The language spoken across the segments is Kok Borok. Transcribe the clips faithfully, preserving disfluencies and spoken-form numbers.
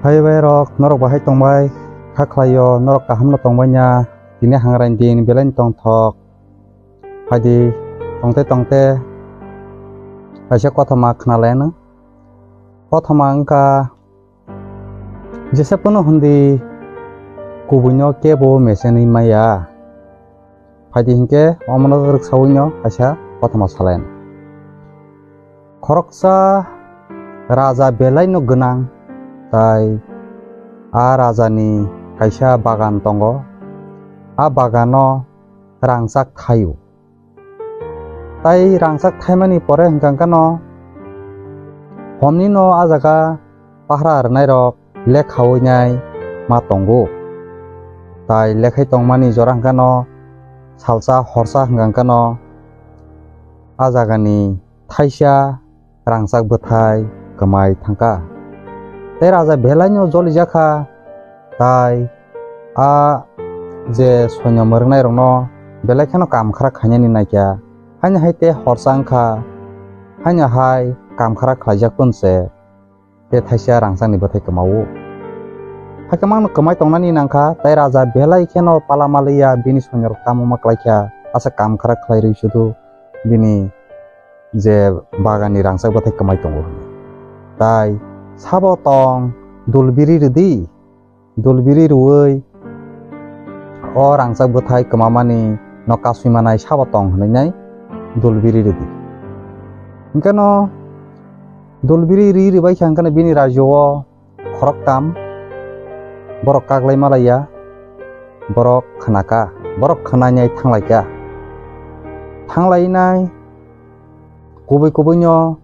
Bhai bhai rok, norok bahai tongbai, kha khlaio, norok kaham no tongbai na, tini hangrai din belai ni tongthok. Phaidi tongte tongte kaisa kothoma khna lai no. Kothoma wngkha, jesa phano hindi kubui no kebo mechenwi maya. Phaidi hinkhe omono rwksaui no kaisa kothoma salai. Khoroksa raja belai no gwnang, tai a raja ni kaisa bagan tongo. A bagano rangchak thaio. Tai rangchak thaimani pore hwnkha hwnkhe no homni no a jaga pahra rwnai rok lekhaui nai ma tongo. Tai lekhai tongmani jora hwnkha no salsa horsa hwnkha hwnkha no a jagani thaisa rangchak bwthai kwmai thangkha. Tei raja belai no jolijakha, tai a je soino mwrwknai rokno belai kheno kam khara khainani naikha. Haino hai tei horsa wngkha, haino hai kam khara khlaijak tun se. Tei thaisa rangchakni bwthai kwmao. Hakhe mangno kwmai tongnani nangkha, tai raja belai kheno pala maliya bini soinorok tamo ma klaikha, asa kam khara khlai rwi sudu bini je baganni rangchak bwthai kwmai tongo hwnwi. Tai sabo tong dulbiri rwdi, dulbiri rwui o rangchak bwthai kwmamani no kasui manai sabo tong hwnwi nai dulbiri rwdi. Hinkhe no dulbiri ri rwbai kha hinkhe no bini rajyo o khoroktam borok kaglai malaiya, borok khnaka, borok khnainai thanglaikha. Thanglainai kubui kubui no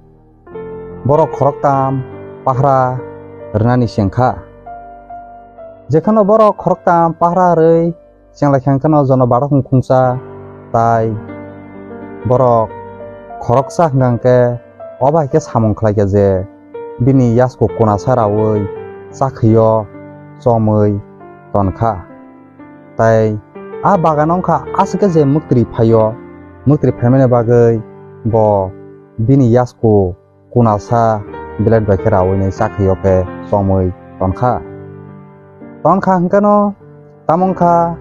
borok khoroktam pahra rwnani sengkha. Jekhano borok khoroktam pahra rwi chenglaikha hwnkhe no jono bathok khungsa tai borok khoroksa hwnkha hwnkhe obo hai khe samung khlaikha je bini yasku kuna saraui chakhwio chomui tonkha. Tai a bagano wngkha aswk khe je mwktwi phaio, mwktwi phaimani bagwi bo bini yasku kunasa blade bai khe raui nai chakhwio khe chomui tonkha. Tonkha hwnkhe no tamo wngkha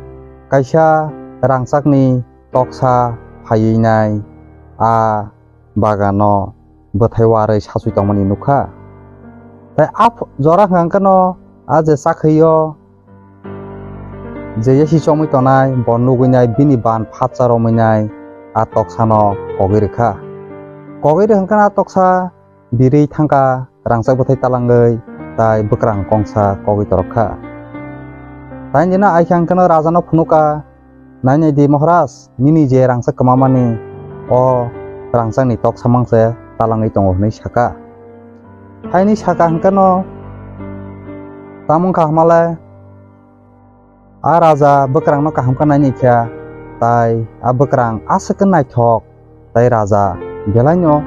kaisa rangchakni toksa phaiwi nai a bagano bwthai warwi sasui tongmani nukha. Tai a jora hwnkha hwnkhe no a je chakhwio je yasi chomui tongnai bo nugui nai bini ban phatsa romwi nai a toksano kogwi rwkha. Kogwi rwkha hwnkhe a toksa birwi thangkha rangchak bwthai talangwi tai bwkrang kongsa kogwi torokha. Tai jeno aikha hwnkhe no rajano phunukha, "Nainai di Maharaj, nini je rangchak kwmamani o rangchakni toksa mangse talangwi tongo," hwnwi sakha. Haini sakha hwnkhe no tamo wngkha hwnmale a raja bwkrangno kaham khe nainai kha, tai a bwkrang aswk khe naithok, tai raja belaino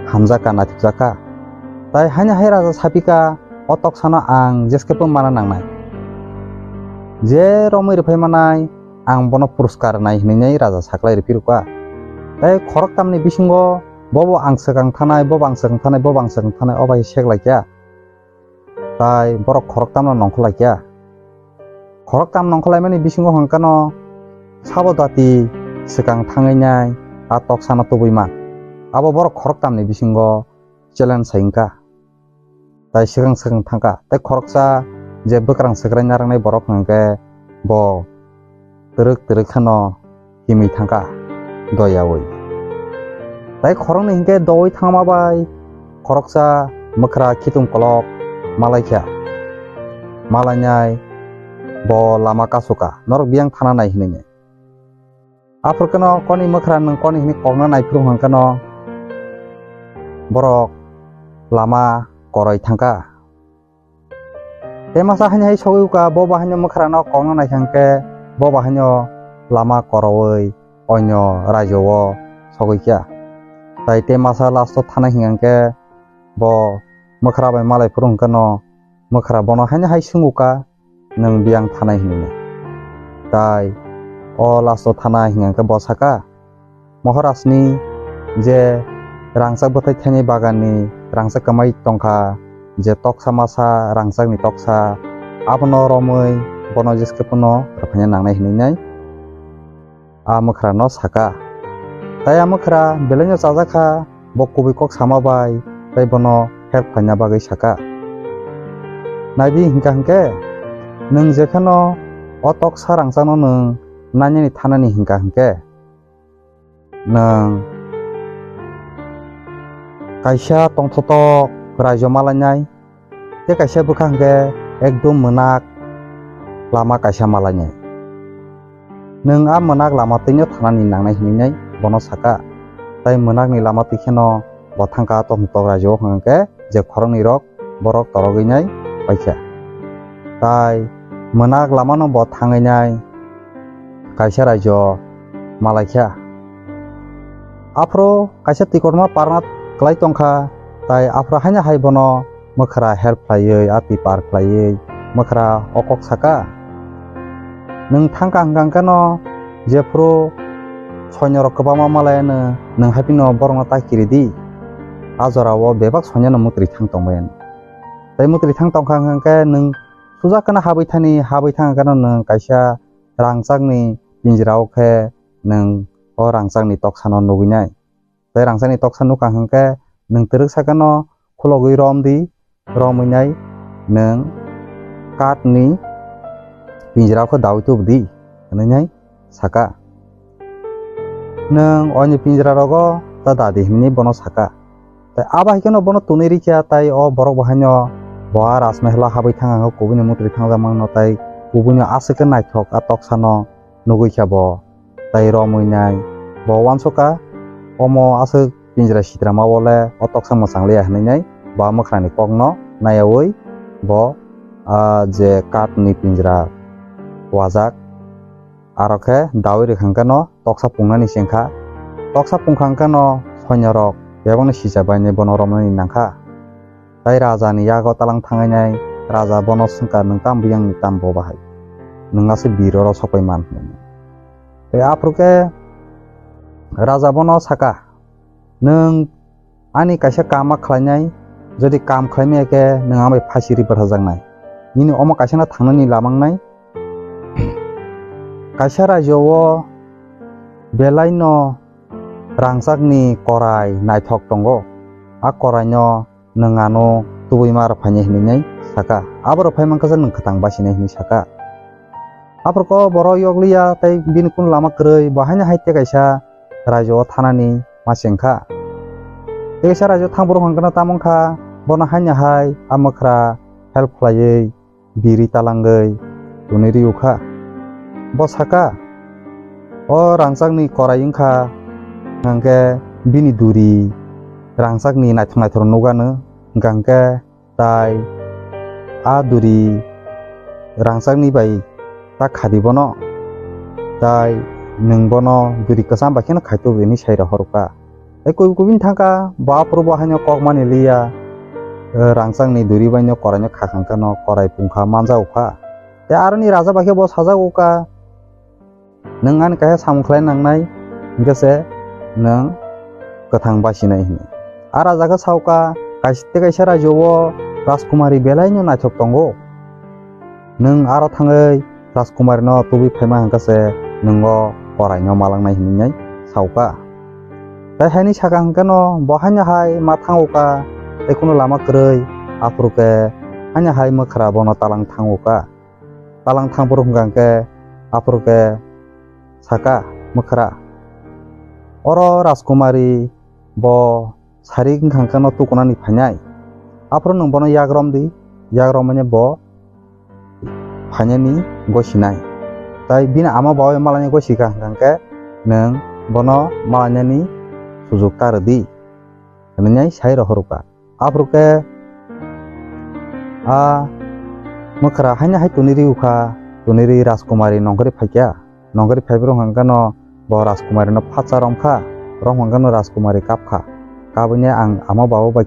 hamjakha, naithokjakha. Tai haino hai raja sapikha, "O toksano ang jeskhe pung mana nangnai. Je romwi rwphai manai, ang bono puruskar rwnai," hwnwi raja saklai rwphi rwkha. Tai khoroktamni bisingo bobo ang swkang thanai, bobo ang swkang thanai, bobo ang swkang thanai, o bai seklaikha. Tai borok khoroktamno nongkhorlaikha. Khoroktam nongkhorlaimani bisingo hwnkhe no sabo dati swkang thangwi nai a toksano tubui man. Abo borok khoroktamni bisingo challenge sai wngkha. Tai swkang swkang thangkha. Tai khoroksa je bwkrang swkrai narwknai borok hwnkhe bo twrwk twrwk kheno himwi thangkha doyaui. Tai khoroknwi hinkhe doui thangma bai khoroksa mwkhra khitung kolok malaikha. Malainai bo lama kasukha, "Norok biyang thana nai," hwnwi. Aphuru kheno koni mwkhra nwng koni hwnwi kokna naiphuru hwnkhe no borok lama koroi thangkha. Tei masa haino hai sogwi kha, bo bahaino mwkhrano kokna naikha hwnkhe bo bahaino lama koroui oinw raijo-o sogwi kha. Tai tei masa last-o thanai hwnkhe bo mwkhra bai malai phuru hwnkhe no mwkhra bono haino hai swngo kha, "Nwng biyang thanai?" hwnwi. Tai o last-o thanai hwnkhe bo sakha, "Maharajni je rangchak bwthai thaini baganni rangchak kwmai tongkha, je toksa masa rangchakni toksa, abono romwi bono jeskhe phano rwphaina nangnai hinwi nai a mwkhrano saka. Tai a mwkhra belaino chajakha, bo kubui kok sama bai tei bono help khlaina bagwi saka. Naidi hinkha hinkhe, nwng jekheno o toksa rangchakno nwng nainani thanani hinkha hinkhe, nwng kaisa tongthotok raijo malainai, tei kaisa bwkha hwnkhe ekdum mwnak lama kaisa malainai. Nwng a mwnak lama twino thanani nangnai hinwi nai bono saka. Tai mwnakni lama twi kheno bo thangkha tongthotok raijo hwnkhe je khoroknwi rok borok torogwi nai paikha. Tai mwnak lamano bo thangwi nai kaisa raijo malaikha. Aphuru kaisa twikorma parna kwlai tongkha, tai aphuru haino hai bono mwkhra help khlaiwi, a twi par khlaiwi mwkhra o kok saka, "Nwng thangkha hwnkha hwnkhe no jephuru soinyorok kwbangma malaiyano, nwng haiphino borokno ta kiridi. A jorao bebak soinyorno mwtwrwi thang tongbaiyano. Tai mwtwrwi thang tongkha hwnkha hwnkhe nwng sujakhe no habwi thani, habwi thang hwnkhe no nwng kaisa rangchakni pinjra o khe nwng o rangchakni toksano nugwi nai. Tai rangchakni toksa nukha hwnkhe nwng twrwk sakano khulogwi rom di, romwi nai nwng kathni pinjra o khe dawi tubudi," hwnwi nai saka. "Nwng oini pinjra rogo ta dadi," hwnwi bono saka. Tai abo hai kheno bono tunui rikha, tai o borok bo haino bo a Rajmahal o habwi thang, ang o kubui ni mwtwrwi thangjak mano, tai kubui no aswk khe naithok a toksa no nugwi kha bo, tai romwi nai bo uansukha, omo aswk pinjra sitrama o le o toksa mwchang liya hwnwi nai bo a mwkhrani kok no naiyaui bo, ah, je kath ni pinjra wajak, aro khe dawi rwkha hwnkhe no toksa pungnani chengkha. Toksa pungkha hwnkhe no soinyorok bebakni sicha bainai bono romnani nangkha. Tai raja ni yago talang thangwi nai, raja bono swngkha, "Nwng tam biyang ni tam bo bahai? Nwng aswk bir oro sokpai man," hwnwi. Tai aphuru khe raja bono saka, "Nwng ani kaisa kam ma khlainai, jodi kam khlaimaya khe nwng ang bai phasi ri bwthajaknai. Nini omo kaisa no thangnani lama wngnai. Kaisa raijo o belai no rangchak ni korai naithok tongo. A korai no nwng ano tubui ma rwphainai," hwnwi nai saka. Abo rwphai mankha je nwng kwthang basinai hwnwi saka. Aphuru khe borok yokliya tei bini kunu lama kwrwi, bo haino hai tei kaisa raijo o thanani ma chengkha. Tei kaisa raijo thang borok hwnkhe no tamo wngkha, bono haino hai a mwkhra help khlaiwi biri talangwi tuni riyo kha. Bo saka, "O rangchakni korai wngkha, hwnkhe bini duri rangchakni naithok naithok nukgano, hwnkha hwnkhe tai a duri rangchakni bai ta khadi bono, tai nwng bono duri kwcham bai kheno khaitubui," hwnwi sai rohorkha. Tei kubui kubui thangkha, bo aphuru bo haino kok mani liya, eh, rangchakni duri baino koraino kha kha hwnkhe no korai pungkha manjak kha. Tei aroni raja bai khe bo sajak kha, "Nwng ani kaisa samung khlai nangnai, hwnkhe se nwng kwthang basinai," hwnwi. A raja khe saukha, "Kaisa tei kaisa raijo o rajkumari belaino naithok tongo. Nwng aro thangwi rajkumari no tubui phaima hwnkhe se nwng o korai no malangnai," hwnwi saukha. Tai haini saka hwnkhe no bo haino hai ma thango kha, tei kunu lama kwrwi, aphuru khe haino hai mwkhra bono talang thango kha. Talang thang phuru hwnkha hwnkhe aphuru khe saka mwkhra, "Oro rajkumari bo sari wngkha hwnkhe no tukunani phainai. Aphuru nwng bono yak rom di, yak romani bo phainani gosinai. Tai bini ama babai malainai gosika hwnkha hwnkhe nwng bono malainani sujuk ta rwdi," hwnwi sai rohorkha. Aphuru khe a mwkhra haino hai tuni riyo kha, tuni ri rajkumari nongkhorwi phaikha. Nongkhorwi phaiphuru hwnkha hwnkhe no bo rajkumari no phatsa romkha, romkha hwnkhe no rajkumari kapkha. Kabui nai, "Ang ama baba bai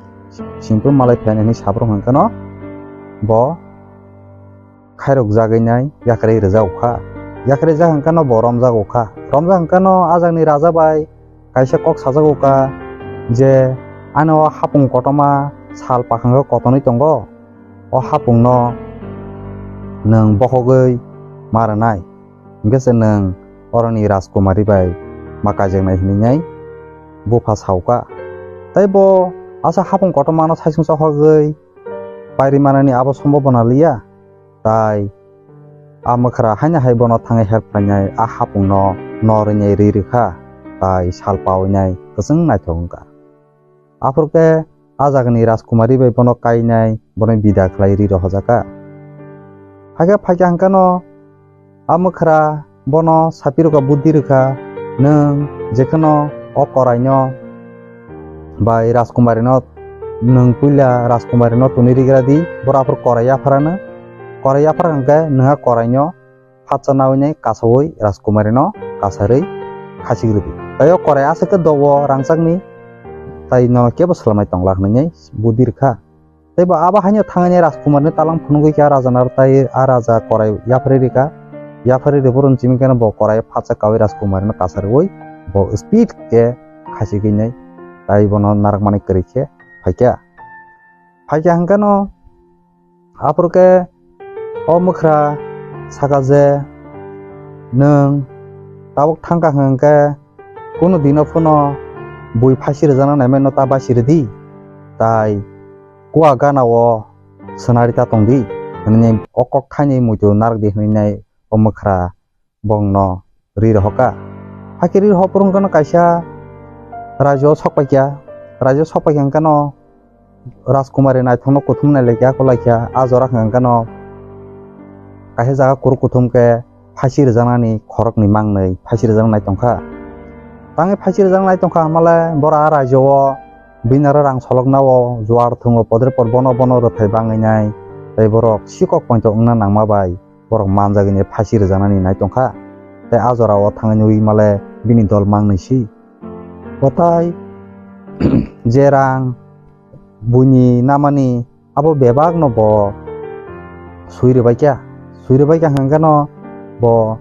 singtun malai phai," hwnwi saphuru hwnkha hwnkhe no bo khairok jagwi nai yakarwi rwjak kha. Yakarwi jak hwnkha no bo romjak kha. Romjak hwnkha no ajak ni raja bai kaisa kok sajak kha je, "Ano hapung kotorma sal pakhangkhe kotonwi tongo, o hapungno nwng bokhogwi ma rwnai, hwnkhe se nwng oroni Rajkumari bai ma kaijaknai," hwnwi bupha saukha. Tai bo asa hapung kotormano saisung chokhogwi pairi manani abo sombobona liya, tai a mwkhra haino hai bono thangwi help khlainai, a hapungno nor wngnai ri rwkha, tai sal pa wngnai kwchwng naithok wngkha. Aphuru khe a jagani Rajkumari bai bono kainai, bono bida khlai ri rohorjakha. Hakhe phaikha hwnkhe no a mwkhra bono sapi rwkha, buddi rwkha, "Nwng jekheno o koraino bai Rajkumari no, nwng puila Rajkumari no tuni rigra di, boro aphuru korai yapharano, korai yaphar hwnkhe nwng a koraino phatsa nawi nai kasawi Rajkumari no kasarwi khachik rwdi. Tai o korai aswk khe dobo rangchakni, tai nono kebo swlamnai tongla," hwnwi buddi rwkha. Tai bo abo haino thangwi nai Rajkumari no talang phunugwi khe a raja naro tai a raja korai yapharwi rwkha. Yapharwi rwphuru chimikhe no bo korai phatsa kawi Rajkumari no kasarwi bo speed khe khachigwi nai tai bono narakmani kwrwi khe phaikha. Phaikha hwnkhe no aphuru khe o mwkhra sakha je, "Nwng tabuk thangkha hwnkhe kunu dino phano bui phasi rwjakna naimano ta basi rwdi, tai kua gana o swnari ta tongdi," hwnwi o kok thaini muitu narwkdi hwnwi nai o mwkhra bongno ri rohorkha. Hakhe ri rohorphuru hwnkhe no kaisa raijao sokpaikha. Raijao sokpaikha hwnkhe no Rajkumari naithokno kuthum nailaikha, kolaikha. A jora hwnkhe no kaisa jaga kuru kuthum khe phasi rwjaknani khoroknwi mangnwi phasi rwjaknai tongkha. Tangwi phasi rwjaknai tongkha hwnmale boro a raijao bini aro rang solokna o juar thwngo, podre pod bono bono rwthai bangwi nai, tei borok sikok poito wngna nangma bai borok manjagwi nai phasi rwjaknani nai tongkha. Tei a jora o thangwi nugwi male bini dol mangnwi si. Kotai je rang buini namani abo bebak no bo sui rwbaikha. Sui rwbaikha hwnkhe no bo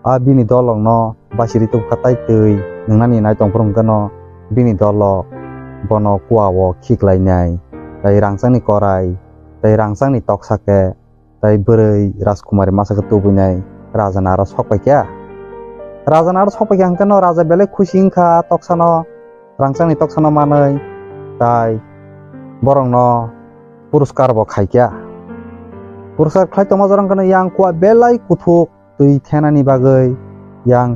a bini dolokno basiri tubukha tai twi nwngnani nai tongphuru hwnkhe no bini dolok bono kua o khiklainai, tei rangchakni korai, tei rangchakni toksa khe, tei bwrwi Rajkumari masa khe tubunai raja naro sokpaikha. Raja naro sokpaikha hwnkhe no raja belai khusi wngkha toksano, rangchakni toksano manwi, tai borokno puruskar bo khaikha. Puruskar khlai tongma jora hwnkhe no yang kua belai kuthuk twi thenani bagwi yang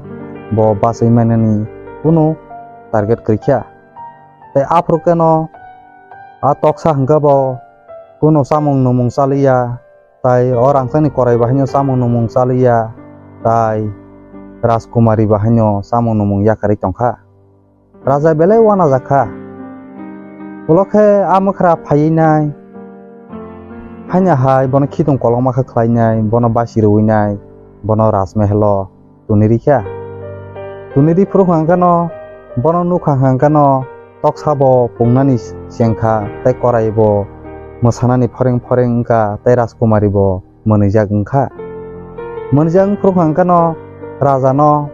bo bachwi manani kunu target kwrwikha. Tei aphuru khe no a toksa hwnkhe bo kunu chamung numung chaliya, tai o rangchakni korai bo haino chamung numung chaliya, tai Rajkumari bo haino chamung numung yakarwi tongkha. Raja belai uanajakha. Ulo khe a mwkhra phaiwi nai, haino hai bono khitung kolokma khe khlainai, bono basi rwui nai, bono Rajmehelo tuni rikha. Tuni ri phuru hwnkha hwnkhe no, bono nukha hwnkha hwnkhe no, toksa bo pungnani chengkha tei korai bo mwsanani phoreng phoreng wngkha tei Rajkumari bo mwnwijak wngkha. Mwnwijak wngphuru hwnkha hwnkhe no, raja no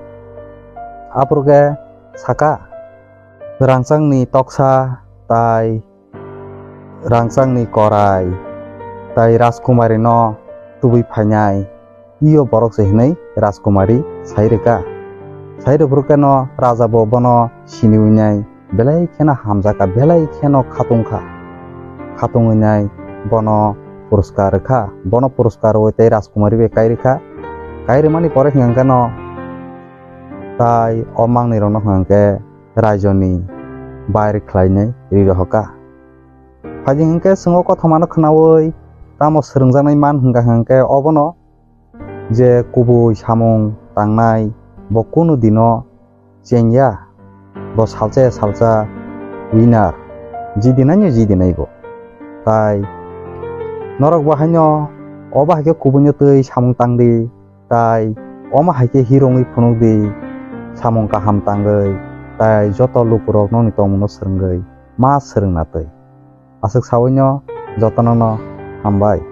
aphuru khe sakha, rangchakni toksa tai rangchakni korai tai Rajkumari no tubui phainai, iyo borok se hinui Rajkumari sai rwkha. Sai rwphuru khe no raja bo bono siniwi nai, belai kheno hamjakha, belai kheno khatungkha. Khatungwi nai bono puruskar rwkha. Bono puruskar rwui tei Rajkumari bai kai rwkha. Kai rwmani pore hwnkha hwnkhe no tai o mangnwi rokno hwnkha hwnkhe raijoni bair khlainai ri rohorkha. Phaidi hwnkhe chwng o kothomano khnaui tamo swrwngjaknai man hwnkha hwnkhe obono je kubui samung tangnai bo kunu dino chengya, bo salsa ya salsa winner, jidinaino jidinai bo. Tai norok bo haino obo hai khe kubuino twi samung tangdi, tai omo hai khe hero wngwi phunukdi, samung kaham tangwi, tai joto lukurok nokni tongmungno swrwngwi ma swrwngna twi. Aswk saui no jotono no hambai.